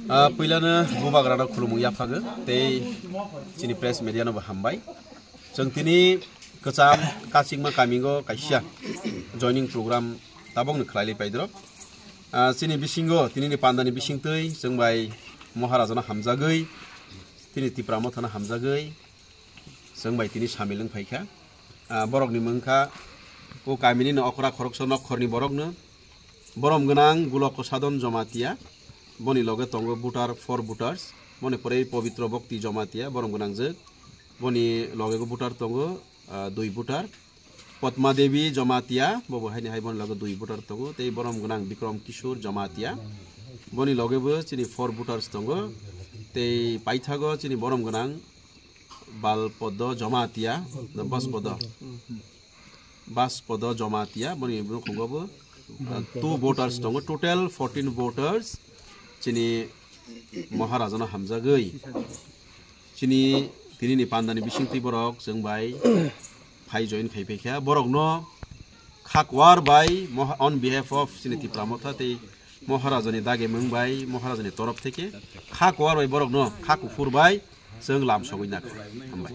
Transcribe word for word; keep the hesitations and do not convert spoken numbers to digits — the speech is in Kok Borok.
Ah, puilano bubagrano khulumung yaphago tei chini press media no bo hambai. Chwng tini kwcham kachingma kamingo kaisa joining program tabokno khlailai paidrop. Ah, chini bisingo, tinini pandani bisingtwi chwng bai Maharajano hamjagwi, tini Tipra Mothano hamjagwi, chwng bai tini samil wng phaikha. Ah, borokni mung kha o kamini no okra khoroksa nokkhorni borokno, borom gwnang Gulok Kosadon Jomatia, boni loge tongo voter, four voters, boni pore Pobitro Bhakti Jomatia, borom gwnangjwk, boni loge voter tongo, ah, dui voter, Padma Devi Jomatia, bobo haini hai boni loge dui voter tongo, tei borom gwnang Bikram Kishore Jomatia, boni loge bo chini four voters tongo, tei paithago chini borom gwnang Balpodo Jomatia, Baspodo, Baspodo Jomatia, boni nukhungo bo, ah, two voters tongo, total fourteen voters chini Maharajano hamjagwi. Chini tinini pandani bisingtwi borok chwng bai phai join khai phaikha. Borokno khakwar bai moha-, on behalf of chini Tipra Motha tei Maharajani dage mung bai, Maharajani torof theke khakwar bai borokno kha kuphur bai chwng lam sogwi nakha. Hambai.